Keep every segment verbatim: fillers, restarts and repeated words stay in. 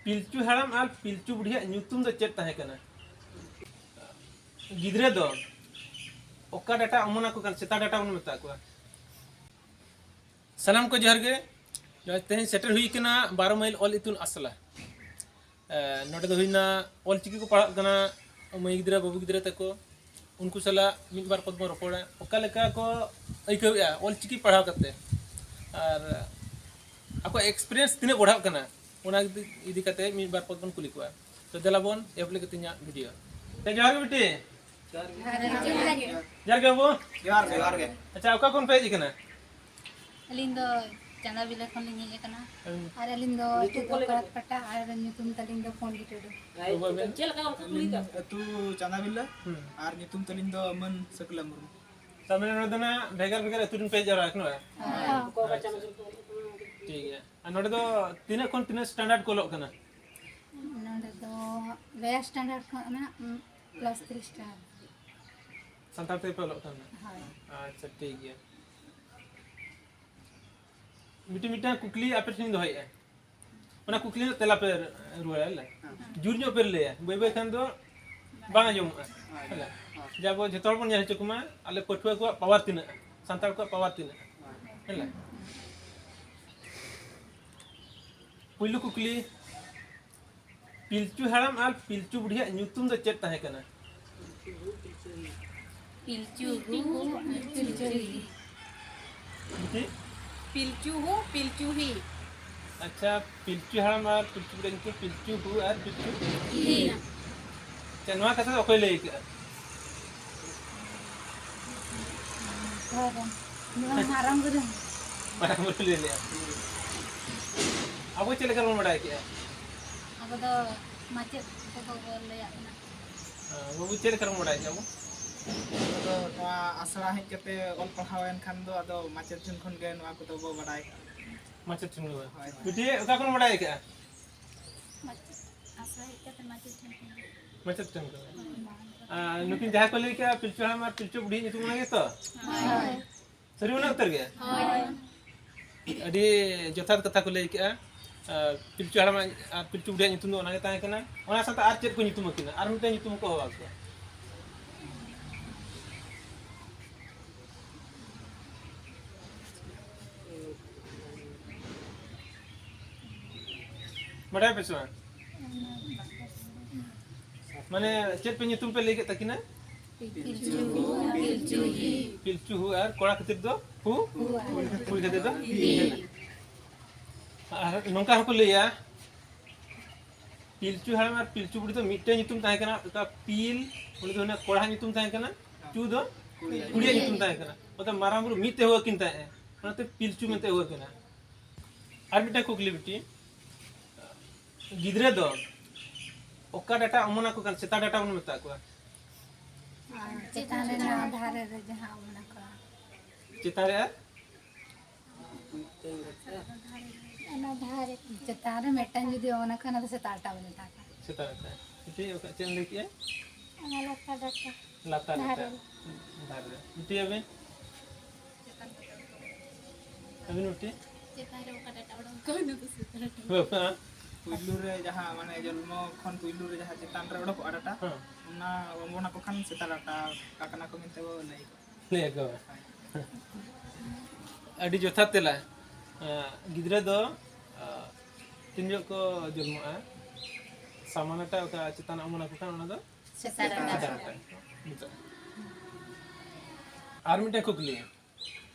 ᱯᱤᱞᱪᱩ ᱦᱟᱲᱟᱢ ᱟᱨ ᱯᱤᱞᱪᱩ ᱵᱩᱰᱷᱤᱭᱟᱜ ᱧᱩᱛᱩᱢ ᱫᱚ ᱪᱮᱫ ᱛᱟᱦᱮᱸ ᱠᱟᱱᱟ? ᱜᱤᱫᱽᱨᱟᱹ ᱫᱚ ᱚᱠᱟ ᱰᱟᱴᱟ ᱚᱢᱚᱱ ᱟᱠᱚ ᱠᱟᱱ, ᱥᱮᱛᱟ ᱰᱟᱴᱟ ᱵᱚᱱ ᱢᱮᱛᱟ ᱠᱚᱣᱟ᱾ ᱥᱟᱱᱟᱢ ᱠᱚ ᱡᱚᱦᱟᱨ ᱜᱮ᱾ ᱱᱚᱜᱼᱚᱭ ᱛᱮᱦᱮᱧ ᱥᱮᱴᱮᱨ ᱦᱩᱭ ᱠᱟᱱᱟ ᱵᱟᱨᱚ ᱢᱟᱭᱤᱞ ᱚᱞ ᱤᱛᱩᱱ ᱟᱥᱲᱟ᱾ ᱮ, ᱱᱚᱰᱮ ᱫᱚ ᱦᱩᱭᱱᱟ ᱚᱞ ᱪᱤᱠᱤ ᱠᱚ ᱯᱟᱲᱦᱟᱜ ᱠᱟᱱᱟ ᱢᱟᱹᱭ ᱜᱤᱫᱽᱨᱟᱹ, ᱵᱟᱹᱵᱩ ᱜᱤᱫᱽᱨᱟᱹ ᱛᱟᱠᱚ᱾ ᱩᱱᱠᱩ ᱥᱟᱞᱟᱜ ᱢᱤᱫ ᱵᱟᱨ ᱠᱚ ᱵᱚᱱ ᱨᱚᱯᱚᱲᱟ, ᱚᱠᱟ ᱞᱮᱠᱟ ᱠᱚ ᱟᱹᱭᱠᱟᱹᱣᱮᱫᱼᱟ ᱚᱞ ᱪᱤᱠᱤ ᱯᱟᱲᱦᱟᱣ ᱠᱟᱛᱮ, ᱟᱨ ᱟᱠᱚᱣᱟᱜ experience ᱛᱤᱱᱟᱹᱜ ᱵᱟᱲᱦᱟᱜ ᱠᱟᱱᱟ, ᱚᱱᱟ ᱤᱫᱤ, ᱤᱫᱤ ᱠᱟᱛᱮ ᱢᱤᱫ ᱵᱟᱨ ᱯᱚᱫ ᱵᱚᱱ ᱠᱩᱞᱤ ᱠᱚᱣᱟ᱾ ᱛᱚ ᱫᱮᱞᱟ ᱵᱚᱱ ᱮᱦᱚᱵ ᱞᱮᱜᱮ ᱛᱮᱦᱮᱧᱟᱜ video᱾ ᱛᱚ ᱡᱚᱦᱟᱨ ᱜᱮ ᱵᱤᱴᱤ᱾ ᱡᱚᱦᱟᱨ ᱜᱮ ᱵᱟᱹᱵᱩ᱾ ᱡᱚᱦᱟᱨ ᱜᱮ, ᱡᱚᱦᱟᱨ ᱜᱮ᱾ ᱟᱪᱪᱷᱟ, ᱚᱠᱟ ᱠᱷᱚᱱ ᱯᱮ ᱦᱮᱡ ᱟᱠᱟᱱᱟ? ᱟᱹᱞᱤᱧ ᱫᱚ ᱪᱟᱸᱫᱟ ᱵᱤᱞᱟᱹ ᱠᱷᱚᱱ ᱞᱤᱧ ᱦᱮᱡ ᱟᱠᱟᱱᱟ᱾ ᱦᱩᱸ᱾ ᱟᱨ ᱟᱹᱞᱤᱧ ᱫᱚ ᱟᱹᱛᱩ ᱫᱚ ᱠᱚᱨᱟᱛ ᱯᱟᱴᱟ ᱟᱨ ᱧᱩᱛᱩᱢ ᱛᱟᱹᱞᱤᱧ ᱫᱚ ᱯᱚᱱᱰᱤᱛ ᱴᱩᱰᱩ᱾ ᱟᱹᱞᱤᱧ ᱟᱹᱛᱩ ᱪᱟᱸᱫᱟ ᱵᱤᱞᱟᱹ᱾ ᱦᱩᱸ᱾ ᱟᱨ ᱧᱩᱛᱩᱢ ᱛᱟᱹᱞᱤᱧ ᱫᱚ ᱢᱟᱹᱱ ᱥᱟᱹᱠᱞᱟ ᱢᱩᱨᱢᱩ᱾ ᱛᱟᱨ ᱢᱟᱱᱮ ᱱᱚᱰᱮ ᱫᱚ ᱱᱟᱜ ᱵᱷᱮᱜᱟᱨ ᱵᱷᱮᱜᱟᱨ ᱟᱹᱛᱩ ᱨᱮᱱ ᱯᱮ ᱦᱮᱡ ᱡᱟᱣᱨᱟ ᱟᱠᱟᱱᱟ ᱵᱟᱝ? ᱦᱮᱸ᱾ ᱴᱷᱤᱠ ᱜᱮᱭᱟ᱾ ᱟᱨ ᱱᱚᱰᱮ ᱫᱚ ᱛᱤᱱᱟᱹᱜ ᱠᱷᱚᱱ ᱛᱤᱱᱟᱹᱜ standard ᱠᱚ ᱚᱞᱚᱜ ᱠᱟᱱᱟ? ᱱᱚᱰᱮ ᱫᱚ lower standard ᱠᱷᱚᱱ ᱚᱱᱟ, ᱩᱸ, plus three standard᱾ ᱥᱟᱱᱛᱟᱲ ᱛᱮᱜᱮ ᱯᱮ ᱚᱞᱚᱜ ᱠᱟᱱᱟ? ᱦᱳᱭ᱾ ᱟᱪᱪᱷᱟ, ᱴᱷᱤᱠ ᱜᱮᱭᱟ᱾ ᱢᱤᱫᱴᱤᱡ, ᱢᱤᱫᱴᱟᱝ ᱠᱩᱠᱞᱤ ᱟᱯᱮ ᱴᱷᱮᱱᱤᱧ ᱫᱚᱦᱚᱭᱮᱫᱼᱟ, ᱚᱱᱟ ᱠᱩᱠᱞᱤ ᱨᱮᱱᱟᱜ ᱛᱮᱞᱟ ᱯᱮ ᱨᱩᱣᱟᱹᱲᱟ, ᱦᱮᱸ? ᱦᱮᱸ᱾ ᱡᱳᱨ ᱧᱚᱜ ᱯᱮ ᱞᱟᱹᱭᱟ, ᱵᱟᱹᱭ ᱵᱟᱹᱭ ᱠᱷᱟᱱ ᱫᱚ ᱵᱟᱝ ᱟᱸᱡᱚᱢᱚᱜᱼᱟ, ᱦᱳᱭ᱾ ᱦᱮᱸ᱾ ᱡᱮ ᱟᱵᱚ ᱡᱷᱚᱛᱚ ᱦᱚᱲ ᱵᱚᱱ ᱧᱮᱞ ᱦᱚᱪᱚ ᱠᱚᱢᱟ, ᱟᱞᱮ ᱯᱟᱹᱴᱷᱩᱣᱟᱹ ᱠᱚᱣᱟᱜ power ᱛᱤᱱᱟᱹᱜ, ᱥᱟᱱᱛᱟᱲ ᱠᱚᱣᱟᱜ power ᱛᱤᱱᱟᱹᱜ᱾ ᱦᱮᱸ᱾ ᱯᱩᱭᱞᱩ ᱠᱩᱠᱞᱤ, ᱯᱤᱞᱪᱩ ᱦᱟᱲᱟᱢ ᱟᱨ ᱯᱤᱞᱪᱩ ᱵᱩᱰᱷᱤᱭᱟᱜ ᱧᱩᱛᱩᱢ ᱫᱚ ᱪᱮᱫ ᱛᱟᱦᱮᱸ ᱠᱟᱱᱟ? ᱯᱤᱞᱪᱩ ᱦᱩ, ᱯᱤᱞᱪᱩ ᱦᱤ᱾ ᱪᱮᱫ? ᱯᱤᱞᱪᱩ ᱦᱩ, ᱯᱤᱞᱪᱩ ᱦᱤ᱾ ᱟᱪᱪᱷᱟ, ᱯᱤᱞᱪᱩ ᱦᱟᱲᱟᱢ ᱟᱨ ᱯᱤᱞᱪᱩ ᱵᱩᱰᱷᱤᱭᱟᱜ ᱧᱩᱛᱩᱢ ᱯᱤᱞᱪᱩ ᱦᱩ ᱟᱨ ᱯᱤᱞᱪᱩ ᱦᱤ᱾ ᱟᱪᱪᱷᱟ, ᱱᱚᱣᱟ ᱠᱟᱛᱷᱟ ᱫᱚ ᱚᱠᱚᱭ ᱞᱟᱹᱭ ᱠᱟᱜᱼᱟ? ᱦᱳᱭ, ᱦᱳᱭ᱾ ᱱᱚᱣᱟ ᱢᱟᱨᱟᱝ ᱵᱩᱨᱩ᱾ ᱢᱟᱨᱟᱝ ᱵᱩᱨᱩ ᱞᱟᱹᱭ ᱞᱮᱜᱼᱟ᱾ ᱟᱵᱚ ᱪᱮᱫ ᱞᱮᱠᱟ ᱵᱚᱱ ᱵᱟᱰᱟᱭ ᱠᱮᱜᱼᱟ? ᱟᱵᱚ ᱫᱚ ᱢᱟᱪᱮᱫ ᱠᱚᱠᱚ ᱞᱟᱹᱭᱟᱜ ᱵᱚᱱᱟ᱾ ᱦᱮᱸ, ᱵᱟᱹᱵᱩ, ᱪᱮᱫ ᱞᱮᱠᱟ ᱵᱚᱱ ᱵᱟᱰᱟᱭ ᱠᱮᱜᱼᱟ ᱟᱵᱚ? ᱟᱵᱚ ᱫᱚ ᱱᱚᱣᱟ ᱟᱥᱲᱟ ᱦᱮᱡ ᱠᱟᱛᱮ ᱚᱞ ᱯᱟᱲᱦᱟᱣ ᱮᱱ ᱠᱷᱟᱱ ᱫᱚ ᱟᱫᱚ ᱢᱟᱪᱮᱫ ᱴᱷᱮᱱ ᱠᱷᱚᱱ ᱜᱮ ᱱᱚᱣᱟ ᱠᱚᱫᱚ ᱵᱚ ᱵᱟᱰᱟᱭ ᱠᱟᱜᱼᱟ᱾ ᱢᱟᱪᱮᱫ ᱴᱷᱮᱱ ᱜᱮ ᱵᱟᱝ? ᱦᱳᱭ, ᱦᱳᱭ᱾ ᱵᱤᱴᱤ, ᱚᱠᱟ ᱠᱷᱚᱱ ᱵᱟᱰᱟᱭ ᱠᱟᱜᱼᱟ? ᱢᱟᱪᱮᱫ, ᱟᱥᱲᱟ ᱦᱮᱡ ᱠᱟᱛᱮ ᱢᱟᱪᱮᱫ ᱴᱷᱮᱱ ᱠᱷᱚᱱ᱾ ᱢᱟᱪᱮᱫ ᱴᱷᱮᱱ ᱠᱷᱚᱱ᱾ ᱟᱨ ᱱᱩᱠᱤᱱ ᱡᱟᱦᱟᱸᱭ ᱠᱚ ᱞᱟᱹᱭ ᱠᱮᱜᱼᱟ, ᱯᱤᱞᱪᱩ ᱦᱟᱲᱟᱢ ᱟᱨ ᱯᱤᱞᱪᱩ ᱵᱩᱰᱷᱤ ᱧᱩᱛᱩᱢ ᱚᱱᱟ ᱜᱮᱛᱚ? ᱦᱳᱭ᱾ ᱥᱟᱹᱨᱤ ᱚᱱᱟ ᱩᱛᱟᱹᱨ ᱜᱮ? ᱦᱳᱭ᱾ ᱟᱹᱰᱤ ᱡᱚᱛᱷᱟᱛ ᱠᱟᱛᱷᱟ ᱠᱚ ᱞᱟᱹᱭ ᱠᱮᱜᱼᱟ᱾ ᱟᱨ ᱯᱤᱞᱪᱩ ᱦᱟᱲᱟᱢᱟᱜ ᱟᱨ ᱯᱤᱞᱪᱩ ᱵᱩᱰᱷᱤᱭᱟᱜ ᱧᱩᱛᱩᱢ ᱫᱚ ᱚᱱᱟᱜᱮ ᱛᱟᱦᱮᱸ ᱠᱟᱱᱟ᱾ ᱚᱱᱟ ᱥᱟᱶᱛᱮ ᱟᱨ ᱪᱮᱫ ᱠᱚ ᱧᱩᱛᱩᱢ ᱟᱹᱠᱤᱱᱟ? ᱟᱨ ᱢᱤᱫᱴᱟᱝ ᱧᱩᱛᱩᱢ ᱠᱚ ᱦᱚᱦᱚ ᱟᱠᱚᱣᱟ᱾ ᱵᱟᱰᱟᱭ ᱯᱮ ᱥᱮ ᱵᱟᱝ? ᱢᱟᱱᱮ ᱪᱮᱫ ᱯᱮ ᱧᱩᱛᱩᱢ ᱯᱮ ᱞᱟᱹᱭ ᱠᱮᱫ ᱛᱟᱹᱠᱤᱱᱟ? ᱯᱤᱞᱪᱩ ᱦᱩ, ᱯᱤᱞᱪᱩ ᱦᱤ᱾ ᱯᱤᱞᱪᱩ ᱦᱩ, ᱟᱨ ᱠᱚᱲᱟ ᱠᱷᱟᱹᱛᱤᱨ ᱫᱚ ᱦᱩ? ᱦᱩ᱾ ᱠᱩᱲᱤ ᱠᱷᱟᱹᱛᱤᱨ ᱫᱚ ᱦᱤ᱾ ᱟᱨ ᱱᱚᱝᱠᱟ ᱦᱚᱸᱠᱚ ᱞᱟᱹᱭᱟ, ᱯᱤᱞᱪᱩ ᱦᱟᱲᱟᱢ ᱟᱨ ᱯᱤᱞᱪᱩ ᱵᱩᱲᱦᱤ ᱫᱚ ᱢᱤᱫᱴᱮᱱ ᱧᱩᱛᱩᱢ ᱛᱟᱦᱮᱸ ᱠᱟᱱᱟ᱾ ᱚᱠᱟ ᱯᱤᱞ, ᱩᱱᱤ ᱫᱚ ᱦᱩᱭᱱᱟ ᱠᱚᱲᱟ ᱧᱩᱛᱩᱢ ᱛᱟᱦᱮᱸ ᱠᱟᱱᱟ, ᱪᱩ ᱫᱚ ᱠᱩᱲᱤᱭᱟᱜ ᱧᱩᱛᱩᱢ ᱛᱟᱦᱮᱸ ᱠᱟᱱᱟ᱾ ᱚᱱᱟᱛᱮ ᱢᱟᱨᱟᱝ ᱵᱩᱨᱩ ᱢᱤᱫ ᱛᱮ ᱦᱚᱦᱚ ᱟᱹᱠᱤᱱ ᱛᱟᱦᱮᱸᱜᱼᱟ, ᱚᱱᱟᱛᱮ ᱯᱤᱞᱪᱩ ᱢᱮᱱᱛᱮ ᱦᱚᱦᱚ ᱟᱹᱠᱤᱱᱟ᱾ ᱟᱨ ᱢᱤᱫᱴᱟᱝ ᱠᱩᱠᱞᱤ ᱵᱤᱴᱤ, ᱜᱤᱫᱽᱨᱟᱹ ᱫᱚ ᱚᱠᱟ ᱰᱟᱴᱟ ᱚᱢᱚᱱ ᱟᱠᱚ ᱠᱟᱱ, ᱥᱮᱛᱟ ᱰᱟᱴᱟ ᱵᱚᱱ ᱢᱮᱛᱟ ᱠᱚᱣᱟ? ᱟᱨ ᱪᱮᱛᱟᱱ ᱨᱮ ᱱᱟᱣᱟ ᱫᱷᱟᱨᱮ ᱨᱮ ᱡᱟᱦᱟᱸ ᱚᱢᱚᱱ ᱟᱠᱚ᱾ ᱪᱮᱛᱟᱱ ᱨᱮ ᱟᱨ? ᱚᱱᱟ ᱫᱷᱟᱨᱮ᱾ ᱪᱮᱛᱟᱱ ᱨᱮ ᱢᱤᱫᱴᱟᱝ ᱡᱩᱫᱤ ᱚᱢᱚᱱ ᱟᱠᱟᱱ, ᱚᱱᱟ ᱫᱚ ᱥᱮᱛᱟ ᱰᱟᱴᱟ ᱵᱚᱱ ᱢᱮᱛᱟ ᱠᱚᱣᱟ᱾ ᱥᱮᱛᱟ ᱰᱟᱴᱟ᱾ ᱵᱤᱴᱤ, ᱚᱠᱟ, ᱪᱮᱫ ᱮᱢ ᱞᱟᱹᱭ ᱠᱮᱜᱼᱟ? ᱚᱱᱟ ᱞᱟᱛᱟᱨ ᱰᱟᱴᱟ᱾ ᱞᱟᱛᱟᱨ ᱨᱮ᱾ ᱫᱷᱟᱨᱮ ᱨᱮ᱾ ᱫᱷᱟᱨᱮ ᱨᱮ᱾ ᱵᱤᱴᱤ, ᱟᱵᱤᱱ? ᱟᱹᱵᱤᱱ ᱵᱤᱴᱤ? ᱪᱮᱛᱟᱱ ᱨᱮ ᱚᱠᱟ ᱰᱟᱴᱟ ᱚᱰᱚᱠ ᱠᱚᱜᱼᱟ, ᱚᱱᱟ ᱫᱚ ᱥᱮᱛᱟ ᱰᱟᱴᱟ᱾ ᱵᱟᱵᱟ᱾ ᱯᱩᱭᱞᱩ ᱨᱮ ᱡᱟᱦᱟᱸ, ᱢᱟᱱᱮ, ᱡᱚᱱᱢᱚ ᱠᱷᱚᱱ ᱯᱩᱭᱞᱩ ᱨᱮ ᱡᱟᱦᱟᱸ ᱪᱮᱛᱟᱱ ᱨᱮ ᱚᱰᱚᱠᱚᱜᱼᱟ ᱰᱟᱴᱟ, ᱦᱮᱸ᱾ ᱚᱱᱟ ᱚᱢᱚᱱ ᱟᱠᱚ ᱠᱷᱟᱱ ᱥᱮᱛᱟ ᱰᱟᱴᱟ ᱠᱟᱱᱟ ᱠᱚ ᱢᱮᱱᱛᱮ ᱵᱚ ᱞᱟᱹᱭ ᱠᱚᱣᱟ᱾ ᱞᱟᱹᱭ ᱟᱠᱚ᱾ ᱟᱹᱰᱤ ᱡᱚᱛᱷᱟᱛ ᱛᱮᱞᱟ᱾ ᱟᱸ, ᱜᱤᱫᱽᱨᱟᱹ ᱫᱚ, ᱟᱸ, ᱛᱤᱱ ᱡᱚᱦᱚᱜ ᱠᱚ ᱡᱚᱱᱢᱚᱜᱼᱟ, ᱥᱟᱢᱟᱱᱟᱴᱟ ᱚᱠᱟ ᱪᱮᱛᱟᱱ ᱚᱢᱚᱱ ᱟᱠᱚ ᱠᱷᱟᱱ, ᱚᱱᱟ ᱫᱚ ᱥᱮᱛᱟ ᱰᱟᱴᱟ᱾ ᱥᱮᱛᱟ ᱰᱟᱴᱟ᱾ ᱱᱤᱛᱚᱜ᱾ ᱟᱨ ᱢᱤᱫᱴᱮᱱ ᱠᱩᱠᱞᱤ᱾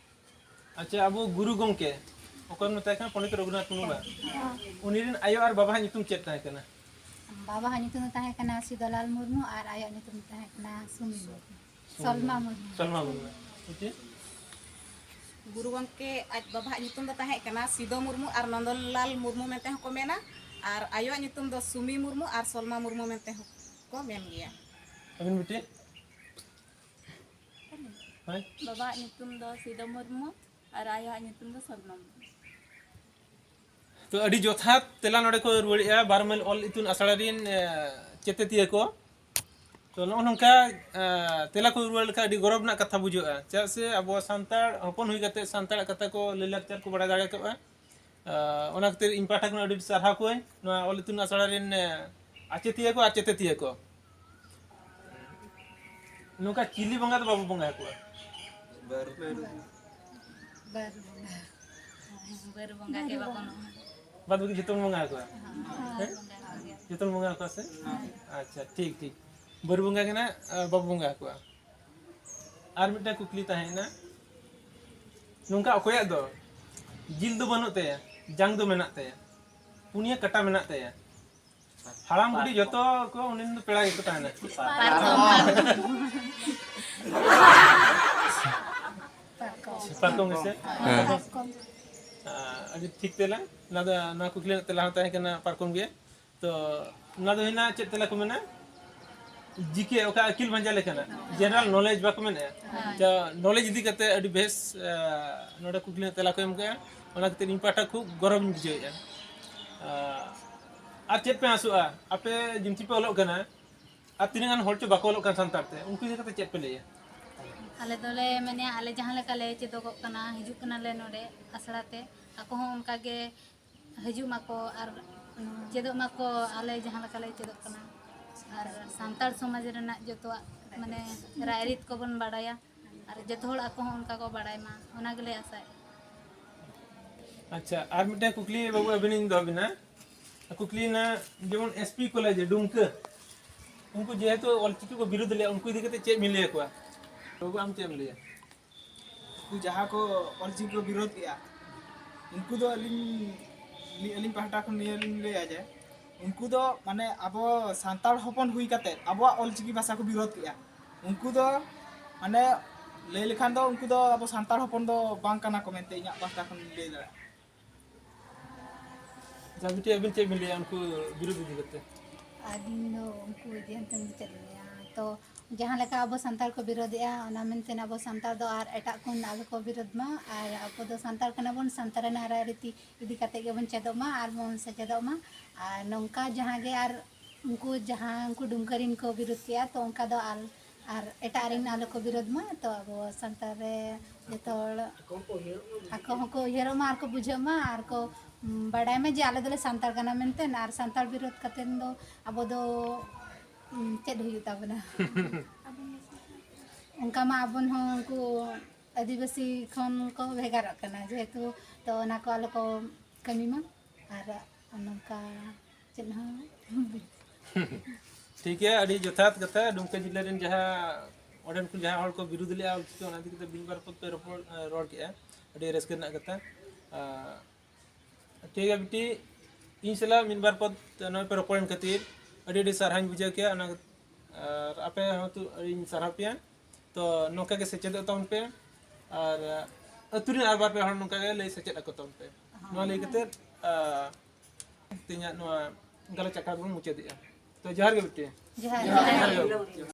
ᱟᱪᱪᱷᱟ, ᱟᱵᱚ ᱜᱩᱨᱩ ᱜᱚᱢᱠᱮ, ᱚᱠᱚᱭ ᱵᱚᱱ ᱢᱮᱛᱟᱭ ᱠᱟᱱᱟ? ᱯᱚᱱᱰᱤᱛ ᱨᱚᱜᱷᱩᱱᱟᱛᱷ ᱢᱩᱨᱢᱩ ᱵᱟᱝ? ᱦᱮᱸ᱾ ᱩᱱᱤ ᱨᱮᱱ ᱟᱭᱳ ᱟᱨ ᱵᱟᱵᱟᱣᱟᱜ ᱧᱩᱛᱩᱢ ᱪᱮᱫ ᱛᱟᱦᱮᱸ ᱠᱟᱱᱟ? ᱵᱟᱵᱟᱣᱟᱜ ᱧᱩᱛᱩᱢ ᱫᱚ ᱛᱟᱦᱮᱸ ᱠᱟᱱᱟ ᱥᱤᱫᱚᱞᱟᱞ ᱢᱩᱨᱢᱩ ᱟᱨ ᱟᱭᱳᱣᱟᱜ ᱧᱩᱛᱩᱢ ᱫᱚ ᱛᱟᱦᱮᱸ ᱠᱟᱱᱟ ᱥᱩᱢᱤ ᱢᱩᱨᱢᱩ᱾ ᱥᱚᱞᱢᱟ ᱢᱩᱨᱢᱩ᱾ ᱥᱚᱞᱢᱟ ᱢᱩᱨᱢᱩ᱾ ᱴᱷᱤᱠ᱾ ᱜᱩᱨᱩ ᱜᱚᱢᱠᱮ ᱟᱡ ᱵᱟᱵᱟᱣᱟᱜ ᱧᱩᱛᱩᱢ ᱫᱚ ᱛᱟᱦᱮᱸ ᱠᱟᱱᱟ ᱥᱤᱫᱚ ᱢᱩᱨᱢᱩ ᱟᱨ ᱱᱚᱱᱫᱚᱞᱟᱞ ᱢᱩᱨᱢᱩ ᱢᱮᱱᱛᱮ ᱦᱚᱸᱠᱚ ᱢᱮᱱᱟ, ᱟᱨ ᱟᱭᱳᱣᱟᱜ ᱧᱩᱛᱩᱢ ᱫᱚ ᱥᱩᱢᱤ ᱢᱩᱨᱢᱩ ᱟᱨ ᱥᱚᱞᱢᱟ ᱢᱩᱨᱢᱩ ᱢᱮᱱᱛᱮ ᱦᱚᱸᱠᱚ ᱢᱮᱱ ᱜᱮᱭᱟ᱾ ᱟᱹᱵᱤᱱ ᱵᱤᱴᱤ? ᱦᱳᱭ᱾ ᱵᱟᱵᱟᱣᱟᱜ ᱧᱩᱛᱩᱢ ᱫᱚ ᱥᱤᱫᱚ ᱢᱩᱨᱢᱩ ᱟᱨ ᱟᱭᱳᱣᱟᱜ ᱧᱩᱛᱩᱢ ᱫᱚ ᱥᱚᱞᱢᱟ ᱢᱩᱨᱢᱩ᱾ ᱛᱚ, ᱟᱹᱰᱤ ᱡᱚᱛᱷᱟᱛ ᱛᱮᱞᱟ ᱱᱚᱰᱮ ᱠᱚ ᱨᱩᱣᱟᱹᱲᱮᱜᱼᱟ ᱵᱟᱨᱚ ᱢᱟᱭᱤᱞ ᱚᱞ ᱤᱛᱩᱱ ᱟᱥᱲᱟ ᱨᱤᱱ, ᱮ, ᱪᱮᱛᱮᱛᱤᱭᱟᱹ ᱠᱚ᱾ ᱛᱚ, ᱱᱚᱜᱼᱚ ᱱᱚᱝᱠᱟ, ᱮ, ᱛᱮᱞᱟ ᱠᱚ ᱨᱩᱣᱟᱹᱲ ᱞᱮᱠᱷᱟᱱ ᱟᱹᱰᱤ ᱜᱚᱨᱚᱵᱽ ᱨᱮᱱᱟᱜ ᱠᱟᱛᱷᱟ ᱵᱩᱡᱷᱟᱹᱜᱼᱟ, ᱪᱮᱫᱟᱜ ᱥᱮ ᱟᱵᱚ ᱥᱟᱱᱛᱟᱲ ᱦᱚᱯᱚᱱ ᱦᱩᱭ ᱠᱟᱛᱮ ᱥᱟᱱᱛᱟᱲᱟᱜ ᱠᱟᱛᱷᱟ ᱠᱚ, ᱞᱟᱹᱭ ᱞᱟᱠᱪᱟᱨ ᱠᱚ ᱵᱟᱲᱟᱭ ᱫᱟᱲᱮ ᱠᱟᱜᱼᱟ᱾ ᱚᱱᱟ ᱠᱷᱟᱹᱛᱤᱨ ᱤᱧ ᱯᱟᱦᱴᱟ ᱠᱷᱚᱱ ᱟᱹᱰᱤ ᱟᱹᱰᱤ ᱥᱟᱨᱦᱟᱣ ᱠᱚᱣᱟᱹᱧ ᱱᱚᱣᱟ ᱚᱞ ᱤᱛᱩᱱ ᱟᱥᱲᱟ ᱨᱮᱱ ᱟᱪᱮᱛᱤᱭᱟᱹ ᱠᱚ ᱟᱨ ᱪᱮᱛᱮᱛᱤᱭᱟᱹ ᱠᱚ᱾ ᱱᱚᱝᱠᱟ ᱪᱤᱞᱤ ᱵᱚᱸᱜᱟ ᱫᱚ ᱵᱟᱵᱚ ᱵᱚᱸᱜᱟ ᱟᱠᱚᱣᱟ᱾ ᱵᱟᱹᱨᱩ ᱵᱚᱸᱜᱟ᱾ ᱵᱟᱹᱨᱩ ᱵᱚᱸᱜᱟ ᱜᱮ ᱵᱟᱵᱚᱱ᱾ ᱵᱟᱫ ᱵᱟᱹᱠᱤ ᱡᱚᱛᱚ ᱵᱚᱱ ᱵᱚᱸᱜᱟ ᱟᱠᱚᱣᱟ᱾ ᱦᱮᱸ? ᱡᱚᱛᱚ ᱵᱚᱱ ᱵᱚᱸᱜᱟ ᱟᱠᱚᱣᱟ ᱥᱮ? ᱟᱪᱪᱷᱟ, ᱴᱷᱤᱠ ᱴᱷᱤᱠ᱾ ᱵᱟᱹᱨᱩ ᱵᱚᱸᱜᱟ ᱜᱮ ᱱᱟᱜ ᱵᱟᱵᱚ ᱵᱚᱸᱜᱟ ᱟᱠᱚᱣᱟ᱾ ᱟᱨ ᱢᱤᱫᱴᱟᱝ ᱠᱩᱠᱞᱤ ᱛᱟᱦᱮᱸᱭᱮᱱᱟ, ᱱᱚᱝᱠᱟ ᱚᱠᱚᱭᱟᱜ ᱫᱚ ᱡᱤᱞ ᱫᱚ ᱵᱟᱹᱱᱩᱜ ᱛᱟᱭᱟ, ᱡᱟᱝ ᱫᱚ ᱢᱮᱱᱟᱜ ᱛᱟᱭᱟ, ᱯᱩᱱᱭᱟᱹ ᱠᱟᱴᱟ ᱢᱮᱱᱟᱜ ᱛᱟᱭᱟ, ᱦᱟᱲᱟᱢ ᱵᱩᱰᱷᱤ ᱡᱚᱛᱚ ᱠᱚ ᱩᱱᱤ ᱫᱚ ᱯᱮᱲᱟ ᱜᱮᱠᱚ ᱛᱟᱦᱮᱱᱟ᱾ ᱯᱟᱨᱠᱚᱢ ᱜᱮᱥᱮ? ᱟᱹᱰᱤ ᱴᱷᱤᱠ ᱛᱮᱞᱟ᱾ ᱱᱚᱣᱟ ᱫᱚ, ᱱᱚᱣᱟ ᱠᱩᱠᱞᱤ ᱨᱮᱱᱟᱜ ᱛᱮᱞᱟ ᱦᱚᱸ ᱛᱟᱦᱮᱸ ᱠᱟᱱᱟ ᱯᱟᱨᱠᱚᱢ ᱜᱮ᱾ ᱛᱚ ᱱᱚᱣᱟ ᱫᱚ ᱦᱩᱭᱱᱟ ᱪᱮᱫ ᱛᱮᱞᱟ ᱠᱚ ᱢᱮᱱᱟ? ᱡᱤᱠᱮ, ᱚᱠᱟ ᱟᱹᱠᱤᱞ ᱵᱷᱟᱸᱡᱟ ᱞᱮᱠᱟᱱᱟᱜ, ᱡᱮᱱᱟᱨᱟᱞ ᱱᱚᱞᱮᱡᱽ ᱵᱟᱠᱚ ᱢᱮᱱᱮᱫᱼᱟ᱾ ᱛᱚ ᱱᱚᱞᱮᱡᱽ ᱤᱫᱤ ᱠᱟᱛᱮ ᱟᱹᱰᱤ ᱵᱮᱥ ᱱᱚᱰᱮ ᱠᱩᱠᱞᱤ ᱨᱮᱱᱟᱜ ᱛᱮᱞᱟ ᱠᱚ ᱮᱢ ᱠᱮᱜᱼᱟ᱾ ᱚᱱᱟ ᱠᱷᱟᱹᱛᱤᱨ ᱤᱧ ᱯᱟᱦᱴᱟ ᱠᱷᱩᱵ ᱜᱚᱨᱚᱵᱽ ᱤᱧ ᱵᱩᱡᱷᱟᱹᱣᱮᱫᱼᱟ᱾ ᱟᱨ ᱪᱮᱫ ᱯᱮ ᱟᱥᱚᱜᱼᱟ, ᱟᱯᱮ ᱡᱤᱱᱛᱤ ᱯᱮ ᱚᱞᱚᱜ ᱠᱟᱱᱟ, ᱟᱨ ᱛᱤᱱᱟᱹᱜ ᱜᱟᱱ ᱦᱚᱲ ᱪᱚ ᱵᱟᱠᱚ ᱚᱞᱚᱜ ᱠᱟᱱ ᱥᱟᱱᱛᱟᱲ ᱛᱮ, ᱩᱱᱠᱩ ᱤᱫᱤ ᱠᱟᱛᱮ ᱪᱮᱫ ᱯᱮ ᱞᱟᱹᱭᱟ? ᱟᱞᱮ ᱫᱚᱞᱮ ᱢᱮᱱᱮᱫᱼᱟ, ᱟᱞᱮ ᱡᱟᱦᱟᱸ ᱞᱮᱠᱟᱞᱮ ᱪᱮᱫᱚᱜᱚᱜ ᱠᱟᱱᱟ, ᱦᱤᱡᱩᱜ ᱠᱟᱱᱟᱞᱮ ᱱᱚᱰᱮ ᱟᱥᱲᱟ ᱛᱮ, ᱟᱠᱚ ᱦᱚᱸ ᱚᱱᱠᱟᱜᱮ ᱦᱤᱡᱩᱜ ᱢᱟᱠᱚ ᱟᱨ ᱪᱮᱫᱚᱜ ᱢᱟᱠᱚ, ᱟᱞᱮ ᱡᱟᱦᱟᱸ ᱞᱮᱠᱟᱞᱮ ᱪᱮᱫᱚᱜ ᱠᱟᱱᱟ᱾ ᱟᱨ ᱥᱟᱱᱛᱟᱲ ᱥᱚᱢᱟᱡᱽ ᱨᱮᱱᱟᱜ ᱡᱚᱛᱚᱣᱟᱜ ᱢᱟᱱᱮ ᱨᱟᱭᱨᱤᱛ ᱠᱚᱵᱚᱱ ᱵᱟᱲᱟᱭᱟ, ᱟᱨ ᱡᱚᱛᱚ ᱦᱚᱲ ᱟᱠᱚ ᱦᱚᱸ ᱚᱱᱠᱟ ᱠᱚ ᱵᱟᱲᱟᱭ ᱢᱟ, ᱚᱱᱟ ᱜᱮᱞᱮ ᱟᱥᱟᱭᱮᱫᱼᱟ᱾ ᱟᱪᱪᱷᱟ, ᱟᱨ ᱢᱤᱫᱴᱮᱱ ᱠᱩᱠᱞᱤ ᱵᱟᱹᱵᱩ ᱟᱹᱵᱤᱱᱤᱧ ᱫᱚᱦᱚ ᱵᱤᱱᱟ᱾ ᱠᱩᱠᱞᱤ ᱨᱮᱱᱟᱜ, ᱡᱮᱢᱚᱱ ᱮᱥ ᱯᱤ ᱠᱚᱞᱮᱡᱽ ᱰᱩᱢᱠᱟᱹ, ᱩᱱᱠᱩ ᱡᱮᱦᱮᱛᱩ ᱚᱞᱪᱤᱠᱤ ᱠᱚ ᱵᱤᱨᱳᱫ ᱞᱮᱫᱼᱟ, ᱩᱱᱠᱩ ᱤᱫᱤ ᱠᱟᱛᱮ ᱪᱮᱫ ᱵᱤᱱ ᱞᱟᱹᱭ ᱟᱠᱚᱣᱟ? ᱵᱟᱹᱵᱩ, ᱟᱢ ᱪᱮᱫ ᱮᱢ ᱞᱟᱹᱭᱟ? ᱩᱱᱠᱩ ᱡᱟᱦᱟᱸ ᱠᱚ ᱚᱞᱪᱤᱠᱤ ᱠᱚ ᱵᱤᱨᱳᱫ ᱠᱮᱜᱼᱟ, ᱩᱱᱠᱩ ᱫᱚ ᱟᱹᱞᱤᱧ, ᱟᱹᱞᱤᱧ ᱯᱟᱦᱴᱟ ᱠᱷᱚᱱ ᱱᱤᱭᱟᱹ ᱞᱤᱧ ᱞᱟᱹᱭᱟ ᱡᱮ, ᱩᱱᱠᱩ ᱫᱚ ᱢᱟᱱᱮ ᱟᱵᱚ ᱥᱟᱱᱛᱟᱲ ᱦᱚᱯᱚᱱ ᱦᱩᱭ ᱠᱟᱛᱮ ᱟᱵᱚᱣᱟᱜ ᱚᱞᱪᱤᱠᱤ ᱵᱷᱟᱥᱟ ᱠᱚ ᱵᱤᱨᱳᱫ ᱠᱮᱜᱼᱟ᱾ ᱩᱱᱠᱩ ᱫᱚ ᱢᱟᱱᱮ ᱞᱟᱹᱭ ᱞᱮᱠᱷᱟᱱ ᱫᱚ ᱩᱱᱠᱩ ᱫᱚ ᱟᱵᱚ ᱥᱟᱱᱛᱟᱲ ᱦᱚᱯᱚᱱ ᱫᱚ ᱵᱟᱝ ᱠᱟᱱᱟ ᱠᱚ ᱢᱮᱱᱛᱮ ᱤᱧᱟᱹᱜ ᱯᱟᱦᱴᱟ ᱠᱷᱚᱱ ᱞᱤᱧ ᱞᱟᱹᱭ ᱫᱟᱲᱮᱭᱟᱜᱼᱟ᱾ ᱟᱪᱪᱷᱟ, ᱵᱤᱴᱤ, ᱟᱹᱵᱤᱱ ᱪᱮᱫ ᱵᱤᱱ ᱞᱟᱹᱭᱟ ᱩᱱᱠᱩ ᱵᱤᱨᱩᱫᱷ ᱤᱫᱤ ᱠᱟᱛᱮ? ᱟᱹᱞᱤᱧ ᱫᱚ ᱩᱱᱠᱩ ᱤᱫᱤ ᱠᱟᱛᱮ ᱪᱮᱫ ᱞᱤᱧ ᱞᱟᱹᱭᱟ, ᱛᱚ ᱡᱟᱦᱟᱸ ᱞᱮᱠᱟ ᱟᱵᱚ ᱥᱟᱱᱛᱟᱲ ᱠᱚ ᱵᱤᱨᱳᱫᱮᱜᱼᱟ, ᱚᱱᱟ ᱢᱮᱱᱛᱮ ᱟᱵᱚ ᱥᱟᱱᱛᱟᱲ ᱫᱚ ᱟᱨ ᱮᱴᱟᱜ ᱠᱚ ᱟᱞᱚ ᱠᱚ ᱵᱤᱨᱳᱫ ᱢᱟ᱾ ᱟᱨ ᱟᱵᱚ ᱫᱚ ᱥᱟᱱᱛᱟᱲ ᱠᱟᱱᱟ ᱵᱚᱱ, ᱥᱟᱱᱛᱟᱲ ᱨᱮᱱᱟᱜ ᱨᱟᱭᱨᱤᱛᱤ ᱤᱫᱤ ᱠᱟᱛᱮ ᱜᱮᱵᱚᱱ ᱪᱮᱫᱚᱜ ᱢᱟ ᱟᱨ ᱵᱚᱱ ᱥᱮᱪᱮᱫᱚᱜ ᱢᱟ᱾ ᱟᱨ ᱱᱚᱝᱠᱟ ᱡᱟᱦᱟᱸ ᱜᱮ ᱟᱨ ᱩᱱᱠᱩ ᱡᱟᱦᱟᱸ ᱩᱱᱠᱩ ᱰᱩᱢᱠᱟᱹ ᱨᱮᱱ ᱠᱚ ᱵᱤᱨᱳᱫ ᱠᱮᱜᱼᱟ, ᱛᱚ ᱚᱱᱠᱟ ᱫᱚ ᱟᱨ, ᱟᱨ ᱮᱴᱟᱜ ᱨᱮᱱ ᱟᱞᱚ ᱠᱚ ᱵᱤᱨᱳᱫ ᱢᱟ᱾ ᱛᱚ ᱟᱵᱚ ᱥᱟᱱᱛᱟᱲ ᱨᱮ ᱡᱚᱛᱚ ᱦᱚᱲ ᱟᱠᱚ ᱦᱚᱸᱠᱚ ᱩᱭᱦᱟᱹᱨᱚᱜ ᱢᱟ ᱟᱨ ᱠᱚ ᱵᱩᱡᱷᱟᱹᱜ ᱢᱟ ᱟᱨ ᱠᱚ, ᱩᱢ, ᱵᱟᱰᱟᱭ ᱢᱟ ᱡᱮ ᱟᱞᱮ ᱫᱚᱞᱮ ᱥᱟᱱᱛᱟᱲ ᱠᱟᱱᱟ ᱢᱮᱱᱛᱮ, ᱟᱨ ᱥᱟᱱᱛᱟᱲ ᱵᱤᱨᱳᱫᱷ ᱠᱟᱛᱮ ᱫᱚ ᱟᱵᱚ ᱫᱚ, ᱩᱢ, ᱪᱮᱫ ᱦᱩᱭᱩᱜ ᱛᱟᱵᱚᱱᱟ? ᱚᱱᱠᱟ ᱢᱟ ᱟᱵᱚᱱ ᱦᱚᱸ ᱩᱱᱠᱩ ᱟᱹᱫᱤᱵᱟᱹᱥᱤ ᱠᱷᱚᱱ ᱠᱚ ᱵᱷᱮᱜᱟᱨᱚᱜ ᱠᱟᱱᱟ, ᱡᱮᱦᱮᱛᱩ ᱛᱚ ᱚᱱᱟ ᱠᱚ ᱟᱞᱚ ᱠᱚ ᱠᱟᱹᱢᱤ ᱢᱟ ᱟᱨ ᱱᱚᱝᱠᱟ ᱪᱮᱫ ᱦᱚᱸ᱾ ᱴᱷᱤᱠ ᱜᱮᱭᱟ, ᱟᱹᱰᱤ ᱡᱚᱛᱷᱟᱛ ᱠᱟᱛᱷᱟ᱾ ᱰᱩᱢᱠᱟ ᱡᱤᱞᱟᱹ ᱨᱮᱱ ᱡᱟᱦᱟᱸ ᱚᱸᱰᱮᱱ ᱠᱚ ᱡᱟᱦᱟᱸ ᱦᱚᱲ ᱠᱚ ᱵᱤᱨᱩᱫᱷ ᱞᱮᱫᱼᱟ ᱚᱞᱪᱤᱠᱤ, ᱚᱱᱟ ᱤᱫᱤ ᱠᱟᱛᱮ ᱢᱤᱫ ᱵᱟᱨ ᱯᱚᱫ ᱯᱮ ᱨᱚᱯᱚᱲ ᱨᱚᱲ ᱠᱮᱫᱼᱟ, ᱟᱹᱰᱤ ᱨᱟᱹᱥᱠᱟᱹ ᱨᱮᱱᱟᱜ ᱠᱟᱛᱷᱟ᱾ ᱟᱨ ᱴᱷᱤᱠ ᱜᱮᱭᱟ ᱵᱤᱴᱤ, ᱤᱧ ᱥᱟᱞᱟᱜ ᱢᱤᱫ ᱵᱟᱨ ᱯᱚᱫ ᱱᱚᱜᱼᱚᱭ ᱯᱮ ᱨᱚᱯᱚᱲᱮᱱ ᱠᱷᱟᱹᱛᱤᱨ ᱟᱹᱰᱤ ᱟᱹᱰᱤ ᱥᱟᱨᱦᱟᱣᱤᱧ ᱵᱩᱡᱷᱟᱹᱣ ᱠᱮᱜᱼᱟ᱾ ᱚᱱᱟ ᱟᱨ ᱟᱯᱮ ᱦᱚᱸ ᱛᱚ ᱤᱧ ᱥᱟᱨᱦᱟᱣ ᱯᱮᱭᱟ᱾ ᱛᱚ ᱱᱚᱝᱠᱟ ᱜᱮ ᱥᱮᱪᱮᱫᱚᱜ ᱛᱟᱵᱚᱱ ᱯᱮ, ᱟᱨ ᱟᱹᱛᱩ ᱨᱮᱱ ᱟᱨ ᱵᱟᱨ ᱯᱮ ᱦᱚᱲ ᱱᱚᱝᱠᱟ ᱜᱮ ᱞᱟᱹᱭ ᱥᱮᱪᱮᱫ ᱟᱠᱚ ᱛᱟᱵᱚᱱ ᱯᱮ᱾ ᱱᱚᱣᱟ ᱞᱟᱹᱭ ᱠᱟᱛᱮ ᱛᱮᱦᱮᱧᱟᱜ ᱱᱚᱣᱟ ᱜᱟᱞᱚᱪ ᱟᱠᱷᱲᱟ ᱫᱚᱵᱚᱱ ᱢᱩᱪᱟᱹᱫᱮᱜᱼᱟ᱾ ᱛᱚ ᱡᱚᱦᱟᱨ ᱜᱮ ᱵᱤᱴᱤ᱾ ᱡᱚᱦᱟᱨ᱾ ᱡᱚᱦᱟᱨ ᱜᱮ᱾